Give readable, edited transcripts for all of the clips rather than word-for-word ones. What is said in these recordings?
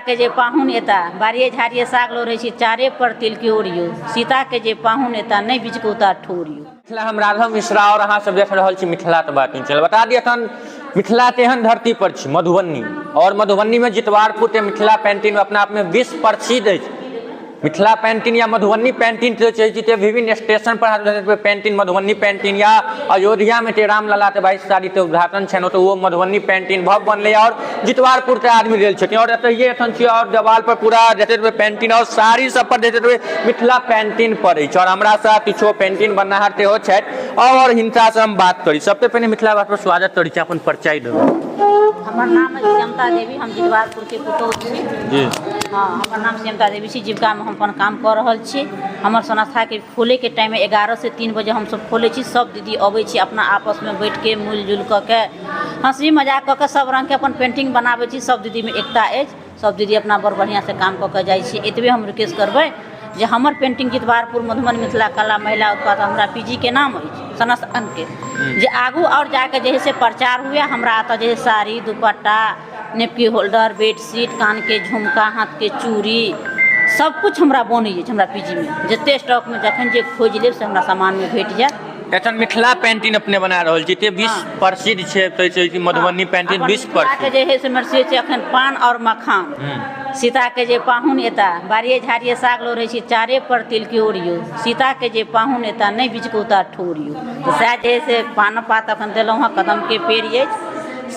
सीताके जे पाहुन एता, बाड़िए झाड़िए साग लोढ़ै छी, चारे पर तिलके ओरियौ। सीताके जे पाहुन एता, नहि बिचकौता ठोर यौ। मिथिला हम राघव मिश्रा और अहाँ सब देख रहल छी मिथिला के बात चैनल। बता दी एखन मिथिला के एहन धरती पर छी मधुबनी, और मधुबनी में जितवारपुर के मिथिला पेंटिंग अपना आप में विश्व प्रसिद्ध अछि। मिथिला पेंटिंग या मधुबनी पेंटिंग के छै कि विभिन्न स्टेशन पर अहाँ पेंटिंग मधुबनी पेंटिंग या अयोध्या में के रामलला के 22 तारीख के उद्घाटन छनि ओतऽ ओहो मधुबनी पेंटिंग भव्य बनलै और जितवारपुर के आदमी लेल छथिन। और एतहिए एखन छी और देवाल पर पूरा देखैत हेबै पेंटिंग और साड़ी सब पर देखैत हेबै मिथिला पेंटिंग पर अछि। और हमरा साथ किछो पेंटिंग बननिहार सेहो छथि और हिनका से हम बात करी। सबसे पहिने मिथिला बात पर स्वागत करै छी, अपन परिचय देबै। हमर नाम अछि श्यामता देवी, हम जितवारपुर के पुतोहु छी। जी। हँ, हमर नाम श्यामता देवी छी, जीविकामे हम अपन काम कऽ रहल छी। हमर संस्थाके खोलैके टाइम 11 से 3 बजे हमसब खोलै छी। सब दीदी अबै छी, अपना आपसमे बैठके मिलजुल कऽ के हँसी मजाक कऽ के सब रङ्गके अपन पेन्टिंग बनाबै छी। सब दीदीमे एकता अछि, सब दीदी अपना बड़ बढ़िआँसँ काम कऽ के जाइ छी। एतबे हम रिक्वेस्ट करबै जे हमर पेन्टिंग जितवारपुर मधुबनी मिथिला कला महिला उत्पाद हमरा पी जी के नाम अछि संस्थानके, जे आगू आओर जाके जे है से प्रचार हुए। हमरा एतऽ जे है साड़ी, दुपट्टा, नेपकी होल्डर, बेडशीट, कानके झुमका, हाथके चूड़ी सब किछु हमरा बनै अछि। हमरा पी जी मे जते स्टॉकमे जखन जे खोजि लेब से हमरा सामानमे भेट जायत। एखन मिथिला पेंटिंग अपने बना रहल छी, ते विश्व प्रसिद्ध छै, कहै छै कि मधुबनी पेंटिंग विश्व प्रसिद्ध जे है से प्रसिद्ध छै। एखन पान आओर मखान। सीताके जे पाहुन एता, बाड़िए झाड़िए साग लोढ़ै छी, चारे पर तिलके ओरियौ। सीताके जे पाहुन एता, नहि बिचकौता ठोर यौ। तऽ सएह जे है से पान पात एखन देलहुँ हँ, कदमके पेड़ अछि,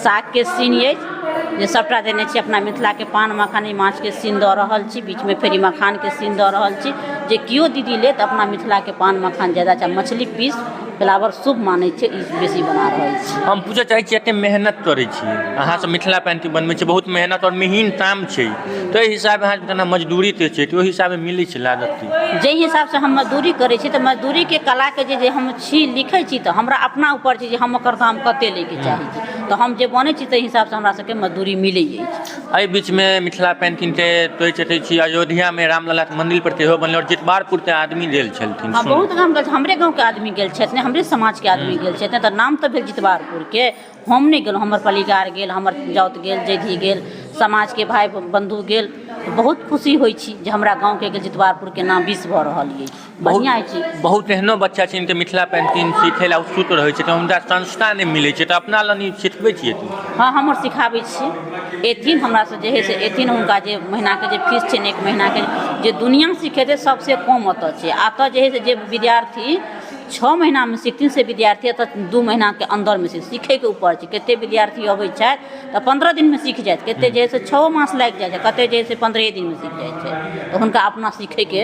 सागके सीन अछि, जे सभटा देने छी। अपना मिथिलाके पान मखान ई माछके सीन दऽ रहल छी, बीचमे फेर ई मखानके सीन दऽ रहल छी। जे केओ दीदी लेत अपना मिथिलाके पान मखान ज्यादा छै। मछली पीस फ्लावर शुभ मानै छै, ई बेसी बना रहल छी। हम पूछऽ चाहै छी, एते मेहनत करै छी अहाँ सब, मिथिला पेंटिंग बनबै छी, बहुत मेहनत और मिहीन काम छै, तऽ एहि हिसाबे अहाँ जेना मजदूरी दै छै तऽ ओहि हिसाबे मिलै छै लागत की? जाहि हिसाबसँ हम मजदूरी करै छी तऽ मजदूरीके कलाके जे हम छी लिखै छी तऽ हमरा अपना ऊपर छै जे हम ओकर दाम कते लैके चाहै छी। तऽ हम जे बनै छी ताहि हिसाबसँ हमरा सबके मजदूरी मिलै अछि। एहि बीचमे मिथिला पेंटिंगके तोड़ि सकै छी, अयोध्यामे रामललाके मन्दिर पर सेहो बनलै और जितवारपुरके आदमी गेल छलखिन। हँ, बहुत गाम गेल, हमरे गाँवके आदमी गेल छथि, हमरे समाजके आदमी गेल छथि, तऽ नाम तऽ भेल जितवारपुरके। हम नहि गेलहुँ, हमर परिवार गेल, हमर जाउत गेल, जैधी गेल, समाजके भाय बन्धु गेल। बहुत खुशी होइ छी जे हमरा गाँवके गेल, जितवारपुरके नाम विश्व भऽ रहल अछि। बढ़िआँ अछि। बहुत एहनो बच्चा छै जे मिथिला पेंटिंग सीखै लए उत्सुक रहै छै तऽ हुनका संस्था नहि मिलै छै, तऽ अपना लग सिखबै छियै? हँ, हमर सिखाबै छियै। एथिन हमरासँ जे हइ से एथिन, हुनका जे महीनाके जे फीस छै ने, एक महीनाके जे दुनिआँ सिखेतै सबसँ कम ओतऽ छै। आ एतऽ जे हइ से जे विद्यार्थी 6 महीनामे सिखथिन से विद्यार्थी एतऽ 2 महीनाके अन्दरमे सीखैके ऊपर छै। कते विद्यार्थी अबै छथि तऽ 15 दिनमे सीख जाइत, कते जे हइ से 6 मास लागि जाइ छै, कते जे हइ से 15 दिनमे सीख जाइ छै। तऽ हुनका अपना सीखैके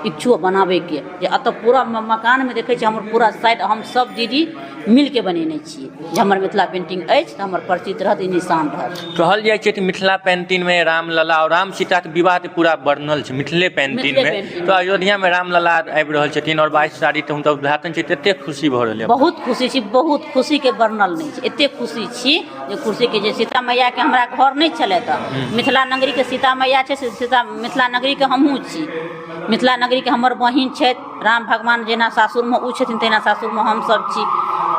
इच्छुक बनाबैके जे एतऽ पूरा मकानमे देखै छियै, हमर पूरा साइड हम सब दीदी मिलके बनेने छियै जे हमर मिथिला पेन्टिंग अछि तऽ हमर परिचित रहत, ई निशान रहत। कहल जाइ छै कि मिथिला पेंटिंगमे रामलला आओर राम सीताके विवाहके पूरा वर्णन छै मिथिले पेंटिंगमे, तऽ अयोध्यामे रामलला आबि रहल छथिन आओर 22 तारीखके हुनकर उद्घाटन छै, कतेक खुशी भऽ रहल यऽ? बहुत खुशी छी, बहुत खुशीके वर्णन नहि छै, एतेक खुशी छी जे खुशीके जे सीता मैयाके हमरा घर नहि छलै तऽ मिथिला नगरीके सीता मैया छै से सीता मिथिला नगरीके हमहूँ छी। मिथिला नगरीके हमर बहिन छथि, राम भगवान जेना सासुरमे ओ छथिन तहिना सासुरमे हमसभ छी।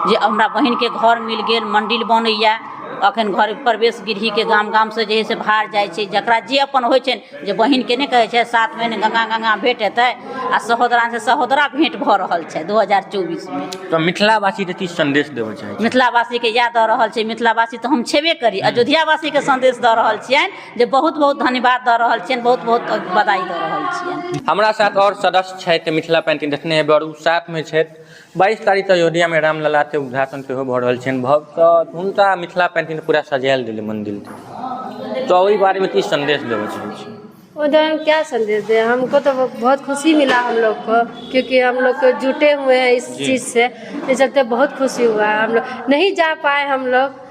जे हमरा बहिनके घर मिल गेल, मण्डिल बनैए अखन, घर प्रवेश गृहीके गाम गामसँ जे हइ से भार जाइ छै, जकरा जे अपन होइ छनि जे बहिनके नहि कहै छै 7 महीने गंगा गंगा भेंट हेतै आ सहोदरासँ सहोदरा भेंट भऽ रहल छै 2024मे। तऽ मिथिलावासीके की सन्देश देबऽ चाहै छी? मिथिलावासीके इएह दऽ रहल छै, मिथिलावासी तऽ हम छेबे करी, अयोध्यावासीके सन्देश दऽ रहल छियनि जे बहुत बहुत धन्यवाद दऽ रहल छियनि, बहुत बहुत बधाई दऽ रहल छियनि। हमरा साथ आओर सदस्य छथि मिथिला पेंटिंग देखने हेबै आओर ओ साथमे छथि। 22 तारीख अयोध्यामे रामललाके उद्घाटन सेहो भऽ रहल छनि भव्य, तऽ हुनका मिथिला पेंटिंग पूरा सजायल गेलै मन्दिरके, तऽ ओहि बारेमे की सन्देश देबऽ चाहै छी? उधर हम क्या संदेश दें, हमको तो बहुत खुशी मिला हम लोग को, क्योंकि हम लोग को जुटे हुए हैं इस चीज़ से, इस चलते बहुत खुशी हुआ है। हम लोग नहीं जा पाए, हम लोग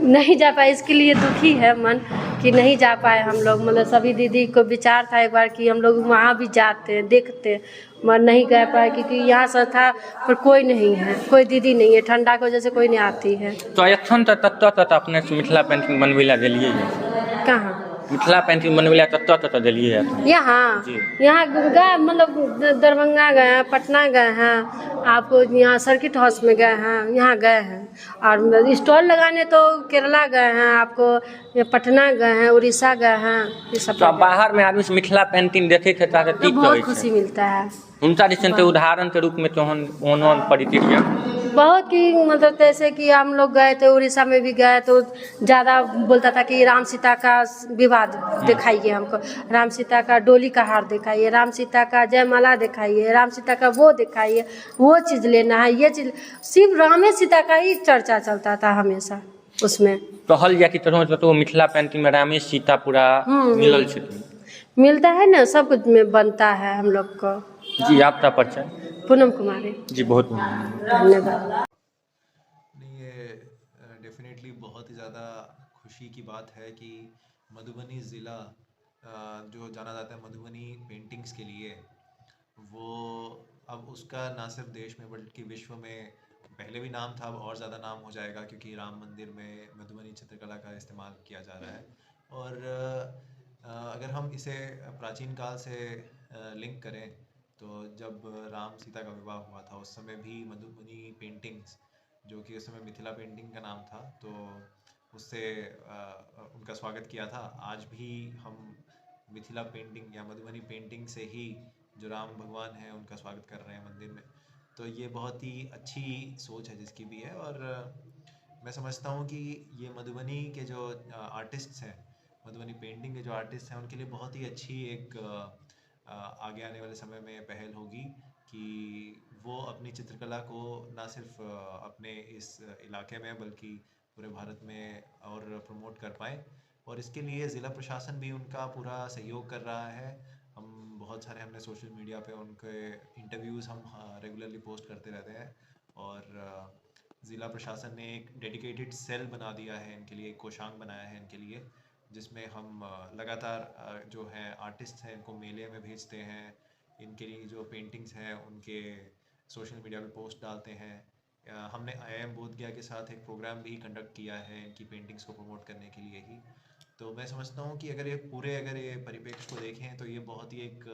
नहीं जा पाए, इसके लिए दुखी है मन कि नहीं जा पाए हम लोग। मतलब सभी दीदी को विचार था एक बार कि हम लोग वहाँ भी जाते देखते, मगर नहीं गए पाए क्योंकि यहाँ संस्था पर कोई नहीं है, कोई दीदी नहीं है, ठंडा की वजह से कोई नहीं आती है। तऽ एखन तऽ कतऽ कतऽ अपने मिथिला पेंटिंग बनबै लए गेलियै? कहाँ? मिथिला पेंटिंग बनबै लए कतऽ कतऽ गेलियै हँ? यहाँ जी। यहाँ गए, मतलब दरभंगा गए हैं, पटना गए हैं, आपको यहाँ सर्किट हाउस में गए हैं, यहाँ गए हैं। और स्टॉल लगाने तो केरला गए हैं, आपको ये पटना गए हैं, उड़ीसा गए हैं, ये सब तऽ बाहर में आदमी सब मिथिला पेंटिंग देखै छै तऽ तो की बहुत कहै छै? खुशी मिलता है। हुनका दिसन तऽ उदाहरण के रूप में तहन ओहन ओहन प्रतिक्रिया बहुत की, मतलब जैसे कि हम लोग गए थे, उड़ीसा में भी गए तो ज़्यादा बोलता था कि राम सीता का विवाद दिखाइए हमको, राम सीता का डोली का हार दिखाइए, राम सीता का जयमाला दिखाइए, राम सीता का वो दिखाइए, वो चीज़ लेना है, ये चीज़, सिर्फ रामे सीता का ही चर्चा चलता था हमेशा उसमें। कहल जाय कि तोहर कतौ मिथिला पेंटिंग में रामे सीता पूरा मिलल छथिन। मिलता है ना, सब कुछ में बनता है हम लोग को। जी, आपका परिचय? पूनम कुमारी। जी, बहुत बहुत धन्यवाद। नहीं, ये डेफिनेटली बहुत ही ज़्यादा खुशी की बात है कि मधुबनी ज़िला जो जाना जाता है मधुबनी पेंटिंग्स के लिए, वो अब उसका ना सिर्फ देश में बल्कि विश्व में पहले भी नाम था, अब और ज़्यादा नाम हो जाएगा, क्योंकि राम मंदिर में मधुबनी चित्रकला का इस्तेमाल किया जा रहा है। और अगर हम इसे प्राचीन काल से लिंक करें तो जब राम सीता का विवाह हुआ था उस समय भी मधुबनी पेंटिंग्स, जो कि उस समय मिथिला पेंटिंग का नाम था, तो उससे उनका स्वागत किया था। आज भी हम मिथिला पेंटिंग या मधुबनी पेंटिंग से ही जो राम भगवान हैं उनका स्वागत कर रहे हैं मंदिर में। तो ये बहुत ही अच्छी सोच है जिसकी भी है। और मैं समझता हूँ कि ये मधुबनी के जो आर्टिस्ट्स हैं, मधुबनी पेंटिंग के जो आर्टिस्ट हैं, उनके लिए बहुत ही अच्छी एक आगे आने वाले समय में पहल होगी कि वो अपनी चित्रकला को ना सिर्फ अपने इस इलाके में बल्कि पूरे भारत में और प्रमोट कर पाएँ। और इसके लिए ज़िला प्रशासन भी उनका पूरा सहयोग कर रहा है। हम बहुत सारे हमने सोशल मीडिया पे उनके इंटरव्यूज़ हम रेगुलरली पोस्ट करते रहते हैं। और ज़िला प्रशासन ने एक डेडिकेटेड सेल बना दिया है इनके लिए, एक कोषांग बनाया है इनके लिए, जिसमें हम लगातार जो है आर्टिस्ट हैं इनको मेले में भेजते हैं, इनके लिए जो पेंटिंग्स हैं उनके सोशल मीडिया पे पोस्ट डालते हैं। हमने आईआईएम बोधगया के साथ एक प्रोग्राम भी कंडक्ट किया है इनकी पेंटिंग्स को प्रमोट करने के लिए ही। तो मैं समझता हूँ कि अगर ये पूरे अगर ये परिप्रेक्ष्य को देखें तो ये बहुत ही एक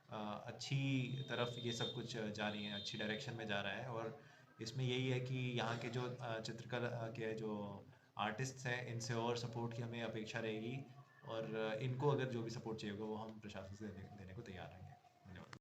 अच्छी तरफ ये सब कुछ जा रही है, अच्छी डायरेक्शन में जा रहा है। और इसमें यही है कि यहाँ के जो चित्रकला के जो आर्टिस्ट्स हैं इनसे और सपोर्ट की हमें अपेक्षा रहेगी, और इनको अगर जो भी सपोर्ट चाहिए होगा वो हम प्रशासन से देने को तैयार हैं।